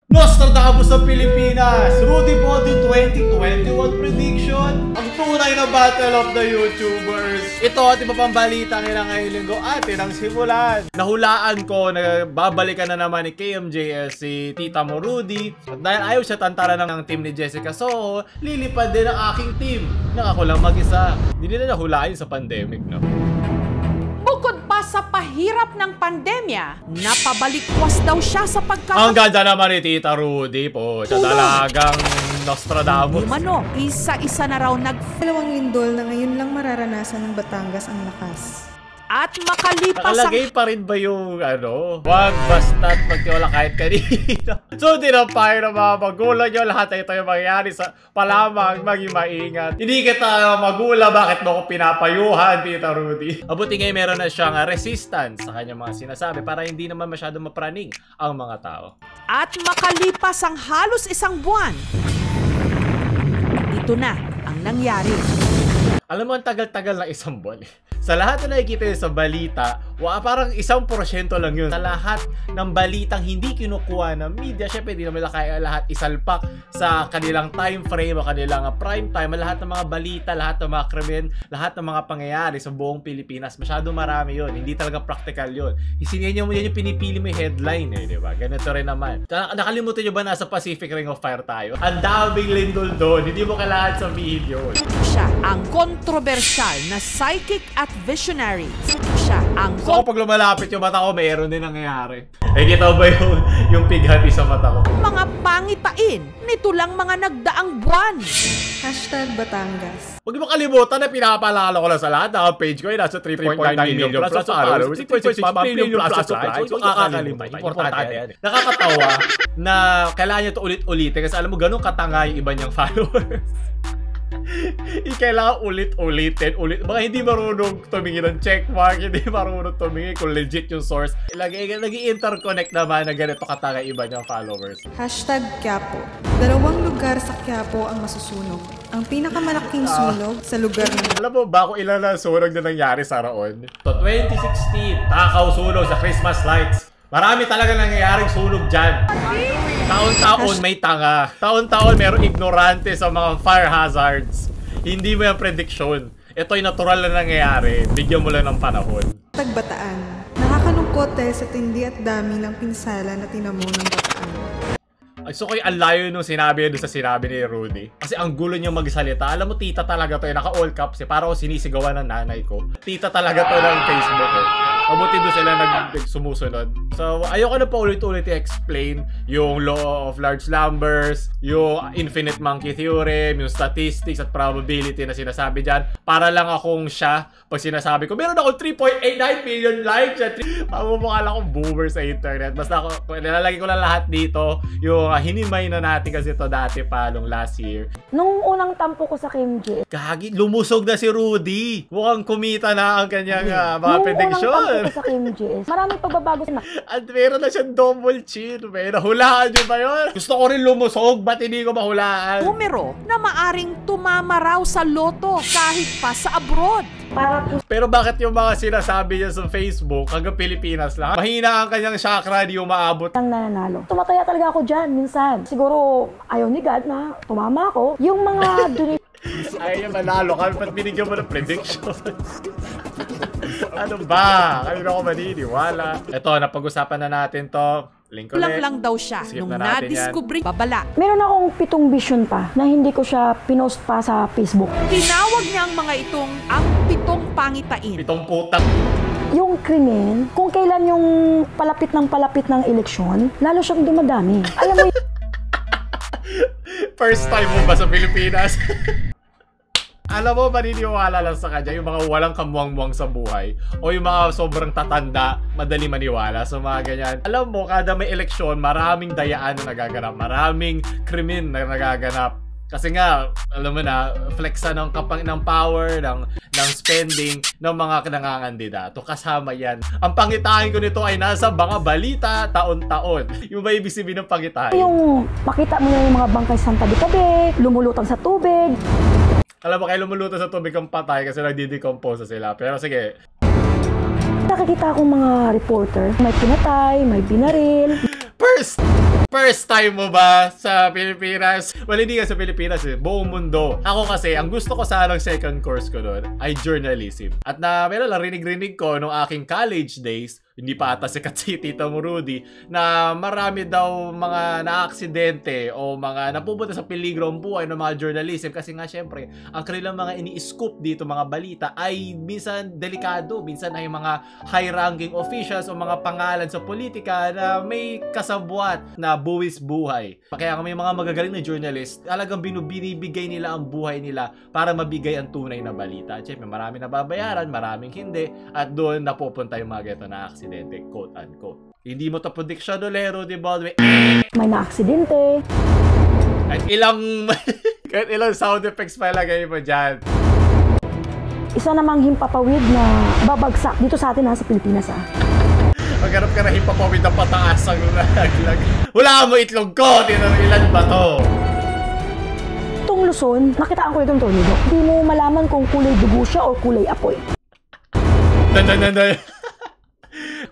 Nostradamus sa Pilipinas! Rudy Body 2021 prediction! Ang tunay na battle of the YouTubers! Ito at iba pang balita ngayong linggo atin ang simulan. Nahulaan ko na babalikan na naman ni KMJS si Tita mo Rudy. At dahil ayaw siya tantaran ng team ni Jessica Soho, lilipad din ang aking team. Ako lang mag-isa. Hindi nila nahulaan sa pandemic, no? Bukod pa sa pahirap ng pandemya, napabalikwas daw siya sa Ang ganda naman ni Tita Rudy po. Siya talagang Nostradamus. Umano, isa-isa na raw Dalawang lindol na ngayon lang mararanasan ng Batangas ang lakas. at makalipas ang... Nakalagay pa rin ba yung wag basta't magtiwala kahit kanino. So hindi na tayo na mga magulang nyo. Lahat ito yung mangyayari sa palamang maging maingat. Hindi kita magula, bakit mo ko pinapayuhan, Tita Rudy? Mabuti ngayon meron na siyang resistance sa kanyang mga sinasabi para hindi naman masyadong mapraning ang mga tao. At makalipas ang halos isang buwan, ito na ang nangyari. Alam mo, ang tagal-tagal na isang buwan. Sa lahat na nakikita yun sa balita, parang 1% lang yun. Sa lahat ng balitang hindi kinukuha ng media, syempre hindi naman kaya lahat isalpak sa kanilang time frame o kanilang prime time. Lahat ng mga balita, lahat ng mga krimen, lahat ng mga pangyayari sa buong Pilipinas. Masyado marami yun. Hindi talaga practical yun. Isinihan mo yan yung pinipili mo yung headline eh, di ba? Ganito rin naman. Nakalimutan nyo ba nasa Pacific Ring of Fire tayo? Ang daming lindol doon. Hindi mo kailangan sabihin yun. Siya ang kontrobersyal na psychic at visionary. Siya ang... So kapag lumalapit yung mata ko, mayroon din nangyayari. Kita ba yung pighati sa mata ko? Mga pangitain nito lang mga nagdaang buwan. #Batangas. Huwag mo kalimutan na pinapaalala ko lang sa lahat. Page ko ay nasa 3.9 million plus followers, 6.6 million plus subscribers. Huwag kakalimutan. Importante yan. Nakakatawa na kailangan nyo ito ulit-ulitin kasi alam mo ganun katanga yung iba niyang followers. Kailangan ulit-ulitin. Baka hindi marunong tumingin ng checkmark, hindi marunong tumingin kung legit yung source. Nag-i-interconnect naman na ganito katanga iba niyang followers. #Quiapo. Dalawang lugar sa Quiapo ang masusunog. Ang pinakamalaking sunog sa lugar ng... Alam mo ba kung ilan na sunog na nangyari sa Raon? So 2016, takaw sunog sa Christmas lights. Marami talaga nangyayaring sunog dyan. Taon-taon may tanga. Taon-taon merong ignorante sa mga fire hazards. Hindi mo yung prediction. Ito'y natural na nangyayari. Bigyan mo lang ng panahon. Bataan. Nakakalungkot dahil sa tindi at dami ng pinsala na tinamo ng Bataan. So kayo ang layo nung sinabi doon sa sinabi ni Rudy. Kasi ang gulo niya magsalita. Alam mo, tita talaga to. Naka-all caps. Para ako sinisigawan ng nanay ko. Tita talaga to ng Facebook. Mabuti doon sila sumusunod. So, ayoko na pa ulit-ulit i-explain yung law of large numbers, yung infinite monkey theorem, yung statistics at probability na sinasabi dyan. Para lang akong siya pag sinasabi ko, meron ako 3.89 million likes. Pamumukha lang akong boomer sa internet. Basta ako, nilalagay ko lang lahat dito. Yung hinimay na natin kasi ito dati pa nung last year. Nung unang tampo ko sa KMJ. Gagi, lumusog na si Rudy. Mukhang kumita na ang kanyang mga prediction. Sa KMJS. Maraming pagbabago sa at meron na siyang double chin. May nahulaan nyo ba yun? Gusto ko rin lumusog. Ba't hindi ko mahulaan? Numero na maaring tumama raw sa loto kahit pa sa abroad. Pero bakit yung mga sinasabi niya sa Facebook hanggang Pilipinas lang? Mahina ang kanyang chakra, di umaabot. Ang nananalo. Tumataya talaga ako dyan minsan. Siguro ayaw ni God na tumama ako. Yung mga ay, manalo ka. Ba't binigyan mo ng prediction? Ano ba? Kanina ako maniniwala. Ito, napag-usapan na natin to. Link ulit. Lang daw siya nung na-discovery babala. Meron akong 7 vision pa na hindi ko siya pinost pa sa Facebook. Tinawag niya ang mga itong ang 7 pangitain. 7 putang. Yung krimen, kung kailan yung palapit ng eleksyon, lalo siyang dumadami. Alam mo First time mo ba sa Pilipinas? Alam mo, maniniwala lang sa kanya yung mga walang kamuwang-muwang sa buhay o yung mga sobrang tatanda, madali maniwala sa mga ganyan. Alam mo, kada may eleksyon, maraming dayaan na nagaganap, maraming krimen na nagaganap. Kasi nga, alam mo na, flexa ng power, ng spending ng mga nangangandidato. Kasama yan. Ang pangitain ko nito ay nasa mga balita taon-taon. Yung ba ibig sabihin ng pangitain? yung makita mo na yung mga bangkay sa tabi-tabi, lumulutang sa tubig. Alam mo, kayo lumuluto sa tubig ang patay kasi nagdi-decompose sila. Pero sige. Nakikita akong mga reporter, may pinatay, may binaril. First time mo ba sa Pilipinas? Well, hindi ka sa Pilipinas eh. Buong mundo. Ako kasi, ang gusto ko sanang second course ko doon ay journalism. At na, meron lang rinig-rinig ko nung aking college days, hindi pa ata sikat si Tita mo Rudy, na marami daw mga na-aksidente o mga napupunta sa peligro ang buhay ng mga journalism kasi nga syempre, ang kanilang mga ini-scoop dito, mga balita ay minsan delikado, minsan ay mga high-ranking officials o mga pangalan sa politika na may kasabwat na buwis buhay. Kaya may mga magagaling na journalist, talagang binibigay nila ang buhay nila para mabigay ang tunay na balita. At syempre, marami nababayaran, maraming hindi, at doon napupunta yung mga ganito na aksidente. Quote-unquote. Hindi mo to prediction Rudy Baldwin. May na-aksidente. Kahit ilang sound effects pa ilagay mo dyan. Isa namang himpapawid na babagsak dito sa atin sa Pilipinas Maghanap ka na himpapawid na pataas ang laglag. Wala mo itlog ko! Ilan ba to? Itong Luzon, nakitaan ko itong tornado. Hindi mo malaman kung kulay dugo siya o kulay apoy.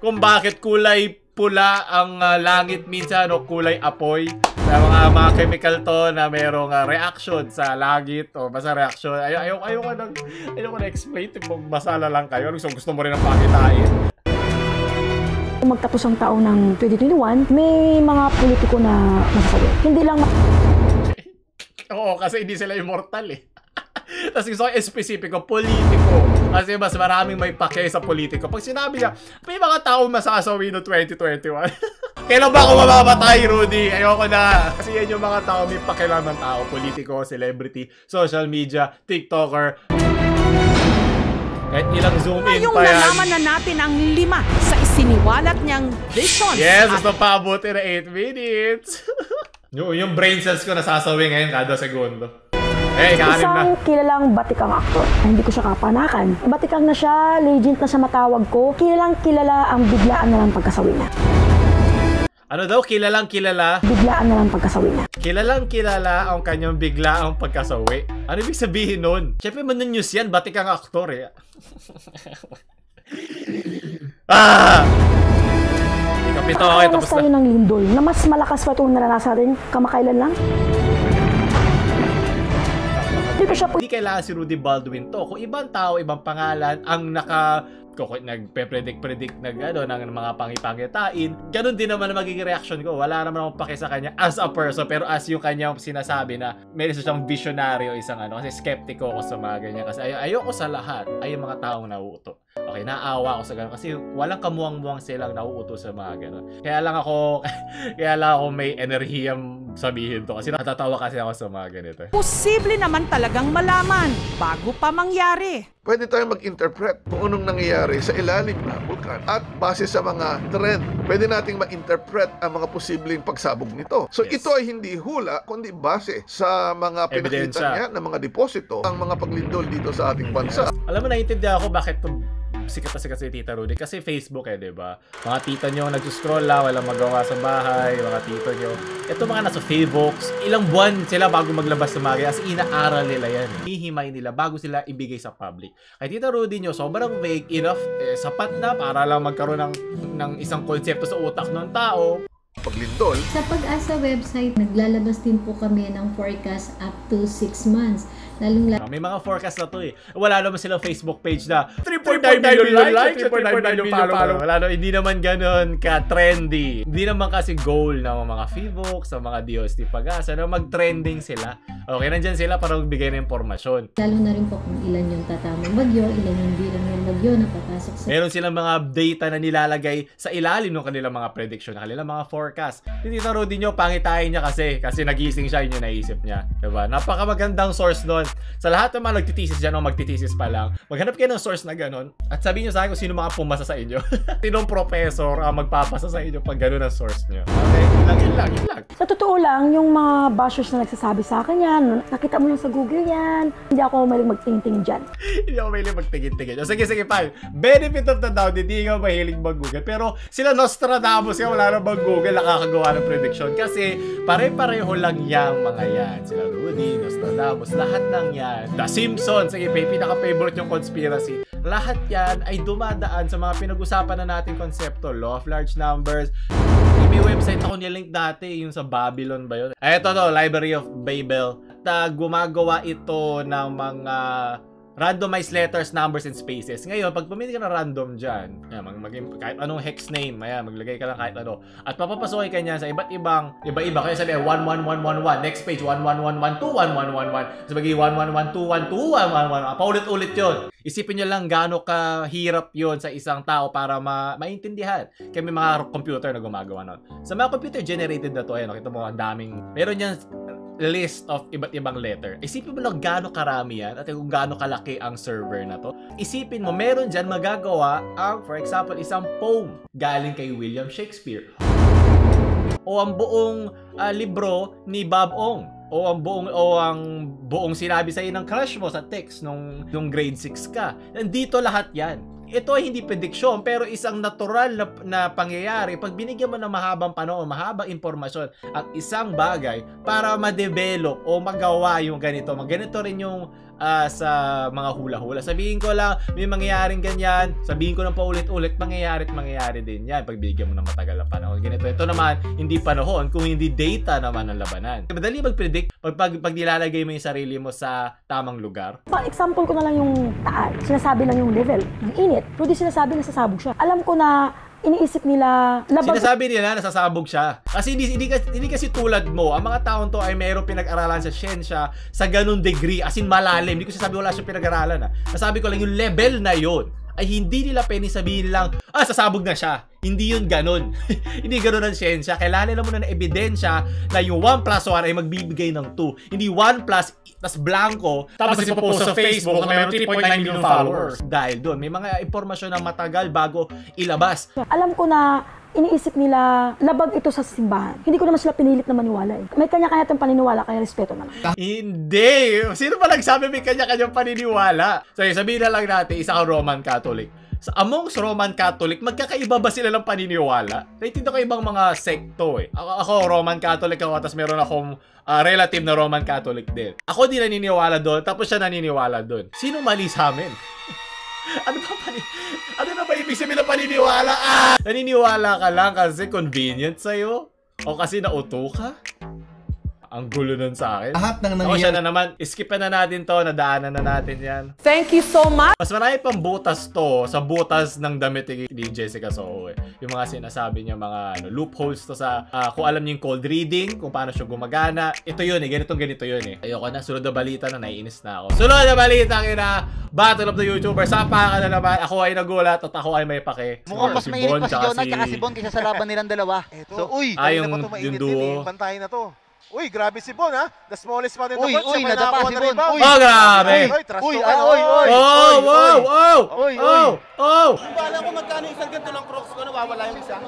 Kung bakit kulay pula ang langit minsan o kulay apoy na mga chemical to na merong reaction sa langit o basta reaction. Ayoko na explain. Basala lang kayo. Gusto mo rin ang pakitain. Kung magtapos ang taon ng 2021, may mga politiko na masasabi. Hindi lang Oo, kasi hindi sila immortal eh. Tapos gusto ko espesipiko, politiko. Kasi mas maraming may pake sa politiko. Pag sinabi niya, may mga tao masasawi no 2021. Kailan ba ako mamamatay, Rudy? Ayoko na. Kasi yan yung mga tao, may pakialam ng tao. Politiko, celebrity, social media, TikToker. Kahit ilang zoom in Ngayong pa yan. nalaman na natin ang 5 sa isiniwalat niyang visions. Yes, gusto pa abuti na 8 minutes. yung brain cells ko nasasawi ngayon kada segundo. isang kilalang batikang aktor. Hindi ko siya kapanakan. Batikang na siya, legend na siya matawag ko. Kilalang kilala ang biglaan na lang pagkasawi niya. Ano daw? Kilalang kilala? Biglaan na lang pagkasawi niya. Kilalang kilala ang kanyang biglaang pagkasawi. Ano ibig sabihin nun? Siyempre manunnews yan, batikang aktor eh. Kapito, okay, tapos tayo ng lindol na mas malakas pa itong naranasan rin kamakailan lang. Hindi kailangan si Rudy Baldwin to. Kung ibang tao, ibang pangalan ang nagpe-predict ng mga pangipangitain, ganun din naman ang magiging reaction ko. Wala naman akong pake sa kanya as a person, pero as yung kanyang sinasabi na meron siyang visionary o isang kasi skeptiko ako sa mga ganyan. Kasi ayoko sa lahat ay yung mga taong nauuto. Okay, naawa ako sa ganun kasi walang kamuang-muang silang nauuto sa mga ganun. Kaya lang ako may enerhiyang sabihin to kasi natatawa kasi ako sa mga ganito. Posible naman talagang malaman bago pa mangyari. Pwede tayong mag-interpret kung anong nangyayari sa ilalim ng bulkan. At base sa mga trend, pwede nating ma-interpret ang mga posibleng pagsabog nito. So ito ay hindi hula, kundi base sa mga pinakita niya ng mga deposito, ang mga paglindol dito sa ating bansa. Alam mo, naiintindihan ako bakit sikat si Tita Rudy kasi Facebook diba? Mga tita nyo nag-scroll lang, walang magawa sa bahay, mga tito nyo. Ito mga nasa Facebook, ilang buwan sila bago maglabas sa mga as inaaral nila yan. Hihimay nila bago sila ibigay sa public. Kaya Tita Rudy nyo, sobrang vague enough, sapat na para lang magkaroon ng isang konsepto sa utak ng tao. Paglindol. Sa Pag-asa website, naglalabas din po kami ng forecast up to 6 months. May mga forecast na to eh. Wala naman silang Facebook page na 3.9 million likes, 3.9 million follow. Wala no, hindi naman ganun ka-trendy. Hindi naman kasi goal ng mga Facebook, sa mga DOST Pag-asa na mag-trending sila. Okay, nandyan sila para magbigay ng impormasyon. Lalo na rin po kung ilan yung tatamang bagyo, ilan yung bilang yung bagyo na papasok sa... Meron silang mga data na nilalagay sa ilalim ng kanilang mga prediction, ng kanilang mga forecast. Hindi Tita Rudy nyo, pangitain niya kasi nagising siya, yun yung naisip niya. Diba? Napakamagandang source doon. Sa lahat ng mga nagtitisis dyan o magtitisis pa lang, maghanap kayo ng source na ganun at sabihin nyo sa akin kung sino mga pumasa sa inyo. Sinong professor ang magpapasa sa inyo pag ganun ang source nyo. Okay? Yun lang. Sa totoo lang, yung mga bashers na nagsasabi sa akin yan, nakita mo yan sa Google yan, hindi ako mahilig magtingin-tingin dyan. Hindi ako mahilig magtingin-tingin. Sige, fine. Benefit of the doubt, hindi ka mahilig mag-Google. Pero sila Nostradamus ka, wala na mag-Google, nakakagawa ng prediction. Kasi pare-pareho lang yang mga yan. Sila Rudy, Nostradamus, lahat ng yan. The Simpsons, sige, pinaka-favorite yung conspiracy. lahat yan ay dumadaan sa mga pinag-usapan na nating konsepto, law of large numbers. May website ako nilink dati, yung sa Babylon ba yun? Ito to, Library of Babel. Gumagawa ito ng mga randomized letters, numbers, and spaces. Ngayon, pag pumili ka na random dyan, kahit anong hex name, maglagay ka lang kahit ano, at papapasokin ka niya sa iba-iba, kaya sabi 11111, next page 111121111, sabi 111212111, paulit-ulit yun. Isipin nyo lang gaano kahirap yun sa isang tao para maintindihan. Kaya may mga computer na gumagawa nun. Sa mga computer generated na to, kita mo, ang daming, meron yan list of iba't ibang letter. Isipin mo lang gaano karami yan at kung gaano kalaki ang server na to. Isipin mo, meron dyan magagawa ang, for example, isang poem galing kay William Shakespeare. O ang buong libro ni Bob Ong. O ang buong sinabi sa'yo ng crush mo sa text nung grade 6 ka. Nandito lahat yan. Ito ay hindi prediksyon, pero isang natural na pangyayari pag binigyan mo ng mahabang panahon, mahabang impormasyon ang isang bagay para ma-develop o magawa yung ganito. Ganito rin yung sa mga hula-hula. Sabihin ko lang, may mangyayaring ganyan. Sabihin ko ng paulit-ulit, mangyayari din yan pag binigyan mo ng matagal na panahon. Ganito. Ito naman, hindi panahon, kung hindi data naman ang labanan. Madali mag-predict pag nilalagay mo yung sarili mo sa tamang lugar. Example ko na lang yung taal. Sinasabi lang yung level, yung init. Pero di sinasabi na sasabog siya. Alam ko na iniisip nila sinasabi nila nasasabog siya. Kasi hindi kasi tulad mo. Ang mga taon to ay mayroong pinag-aralan sa siyensya sa ganung degree, as in malalim. Hindi ko sinasabi wala siyang pinag-aralan. Nasabi ko lang yung level na yon ay hindi nila pwede sabihin lang, sasabog na siya. Hindi yun ganun. Hindi ganun ang siyensya. Kailangan nila muna ng ebidensya na yung 1 plus 1 ay magbibigay ng 2. Hindi 1 plus tas blanco, tapos ipopost sa Facebook na mayroon 3.9 million followers. Dahil doon, may mga impormasyon na matagal bago ilabas. Alam ko na iniisip nila labag ito sa simbahan. Hindi ko naman sila pinilit na maniwala. May kanya-kanya itong paniniwala, kaya respeto naman. Hindi! Sino pa nagsabi may kanya-kanyang paniniwala? So, sabihin na lang natin, isa kang Roman Catholic. Amongst Roman Catholic, magkakaiba ba sila ng paniniwala? Naintindihan ko ibang mga sekto eh. Ako Roman Catholic ako, tapos meron akong relative na Roman Catholic din. Ako di naniniwala doon, tapos siya naniniwala doon. Sino mali sa amin? Ano na ba ibig sabihin ng paniniwala? Naniniwala ka lang kasi convenient sa'yo? O kasi nauto ka? Ang gulo nun sa akin. Lahat ng nangyayari. Siya na naman, iskipan na natin to, nadaanan na natin yan. Thank you so much. Mas marami pang butas to sa butas ng damit ni Jessica Soho eh. Yung mga sinasabi niya, mga loopholes to sa, kung alam niyo yung cold reading, kung paano siya gumagana. Ito yun eh, ganito yun eh. Ayoko na, sunod na balita na, naiinis na ako. Sunod na balita, Battle of the YouTubers. Sapa ka na naman, ako ay nagulat at ako ay may pake. Mukhang mas mainit pa si Jonah tsaka si Bon kaysa sa laban nilang dalawa. So, yung duo. Bantayan na to. Uy, grabe si Bon ha. The smallest man in the Uy, world. uy, nadapa si Bon. Oh, grabe. Uy, Bala ko magkano isang ganito lang Crocs ko, nawawala yung isa.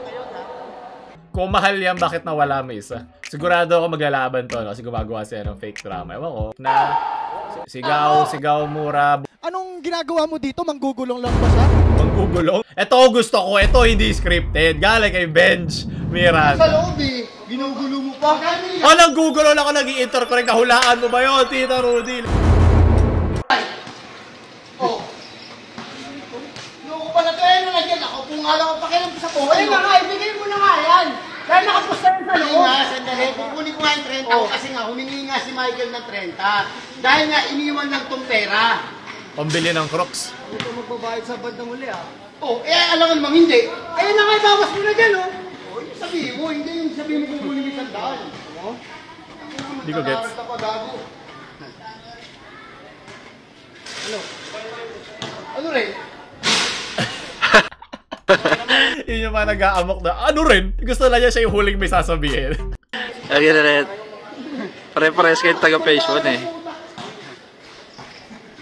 Kung mahal yan, bakit nawala may isa? Sigurado ako maglalaban to, no? Kasi gumagawa siya ng fake drama. Ewan ko, na sigaw, mura. Anong ginagawa mo dito? Manggugulong lang ba siya? Manggugulong? Ito gusto ko, ito hindi scripted. Galing kay Benj Miranda. Sa loob eh, ginugulo mo pa. Nanggugulo lang ako, nag-i-enter ko rin. Kahulaan mo ba yun, Tita Rudy? Loko pala kayo na nagyan ako. Kung alam ko pakilang sa buhay. Ay mga, ibigay mo na nga yan. Dahil nakapusta rin sa loob. Hindi nga, sandali. Kukunin ko nga yung 30 kasi nga, humingi nga si Michael ng 30. Dahil nga, iniwan lang tong pera. Pambili ng Crocs. Ito magbabayad sa bandang uli alam mo namang hindi. Ayun na nga, bawas mo na dyan sabihin mo, hindi yung sabihin mo kukunin mo isang daan. Hindi ko gets. Ano rin? Yun yung mga nag-aamok na, ano rin? Gusto na niya siya yung huling may sasabihin. Lagi na rin. Pare-pares kayo taga-Facebook eh.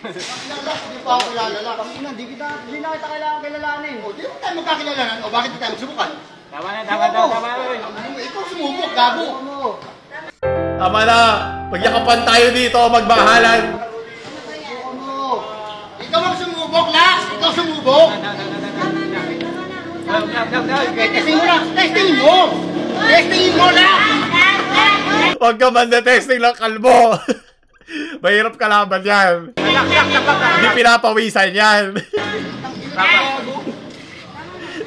Hindi pa ako kilala. Hindi na kita kailangan kilalanin. Di mo tayo magkakilalanan. O bakit di tayo magsubukan? Tama na. Ikaw sumubok, gago. Tama na! Pagyakapan tayo dito, magbahalan! Ikaw ang sumubok, Lax! Ikaw sumubok! Testing mo, Lax! Testing mo! Testing mo, Lax! Huwag ka man na testing lang, kalbo! Mahirap kalaban yan. Hindi pinapawisan yan.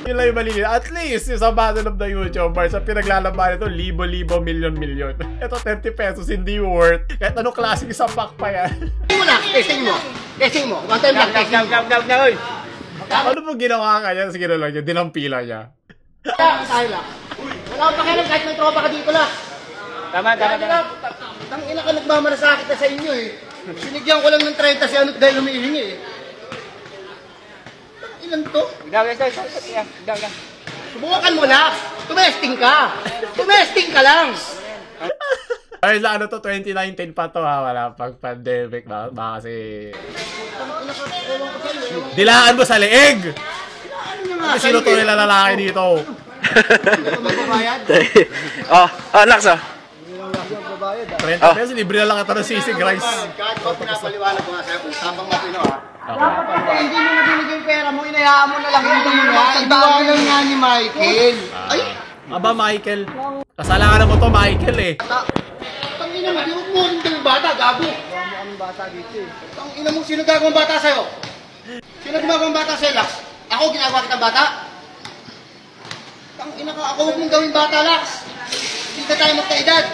Yun lang yung mali. At least, yung sa Battle of the YouTubers, sa pinaglalaban ito, libo-libo, milyon-milyon. Ito, 30 pesos, hindi worth. Kahit anong klaseng sapak pa yan. Testing mo. Testing mo. One time lang. Ano po ginawa ka niya? Sige na lang niya, dinampila niya. Tayo lang. Wala akong pakialam kahit may tropa ka dito lang. Tama. Tangina ka nagmamalasakit na sa inyo eh. Sinigyan ko lang ng 30 si Anot dahil humihingi eh. Ilan to? Subukan mo lang. Tumesting ka lang. Ay, sa ano to, 2019 pa to ha, wala pag pandemic ba kasi... Dilaan mo sa leeg! Kasi sino to nila lalaki dito? Lax ah. 30 pesos, libre na lang ito ng sisig rice. Kahit pinapaliwanag ko nga sa'yo kung tapang matino ha. Hindi mo na binigyan pera mo, inayaan mo na lang. Ibawalan nga ni Michael. Ay! Aba, Michael. Kasalanan mo to, Michael eh. Tangina mo, huwag mo rin yung bata, gago. Gawa mo kaming bata dito eh. Tangina mo, sino gagawang bata sa'yo? Sino gumagawang bata sa'yo, Lax? Ako ginagawa kitang bata? Tangina ka, ako huwag mong gawing bata, Lax. Hindi ka tayo magkaedad.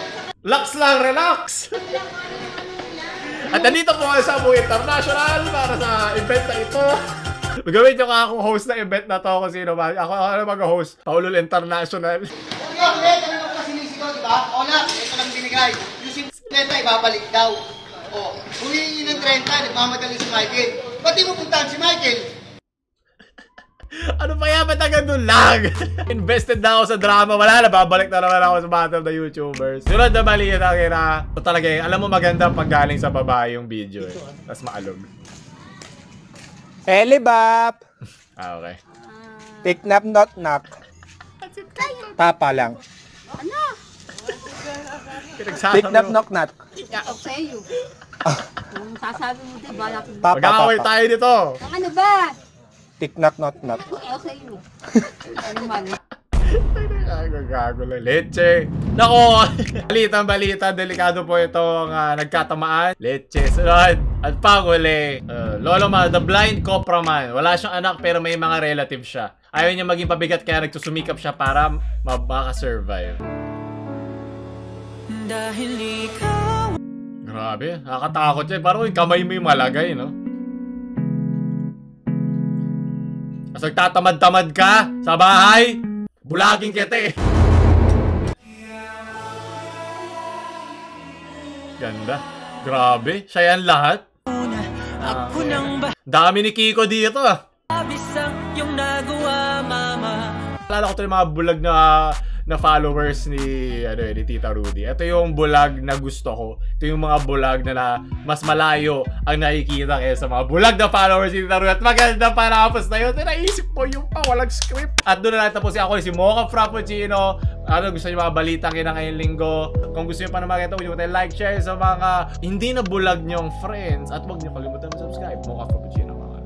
Lax lang, relax! At nandito po sa Cebu International para sa event na ito. Gawin nyo ka akong host na event na to kung sino ba. Ako mag-host. Paulul International. Ito lang ako sinisigaw, diba? O Lax, ito lang binigay. Yung simpleta, ibabalik daw. O, humingi ng 30, nagmamadali si Michael. Ba't di mo puntahan si Michael? Ano pa yan? Ba't hanggang doon lang? Invested na ako sa drama. Wala na, babalik na naman ako sa Battle of the YouTubers. Sunod na mali yun ang ina. Ito talaga eh. Alam mo maganda pag galing sa babae yung video eh. Tapos maalog. Elibap! Okay. Pick nap not knock. Papa lang. Ano? Pick nap knock knock. Ako sa iyo. Kung sasabi mo din, balak mo. Mag-away tayo dito. Ano ba? Pick knock knock knock. Ako sa iyo. Ano man? Gago lang. Leche. Nako. Balita. Delikado po itong nagkatamaan. Leche. Sunod. At panguli. Lolo Ma, the blind copra man. Wala siyang anak pero may mga relatives siya. Ayaw niya maging pabigat kaya nagsusumikap siya para makasurvive. Dahil ikaw. Grabe. Nakakatakot siya. Parang yung kamay mo yung malagay, no? Kasi nagtatamad-tamad ka sa bahay, bulaging kita eh. Ganda. Grabe. Siya yan lahat. Dami ni Kiko dito ah. Alala ko ito yung mga bulag na followers ni Tita Rudy. Ito yung bulag na gusto ko. Ito yung mga bulag na mas malayo ang nakikita kaysa mga bulag na followers ni Tita Rudy. At maganda pa tapos na yun. Naisip ko yung walang script. At doon na lang tapos ako si Mocha Frappuccino. Gusto nyo mga balitang yun ngayong linggo. Kung gusto nyo pa na makita, huwag nyo tayo like, share sa mga hindi na bulag nyong friends. At huwag nyo kalimutan mag-subscribe. Mocha Frappuccino mga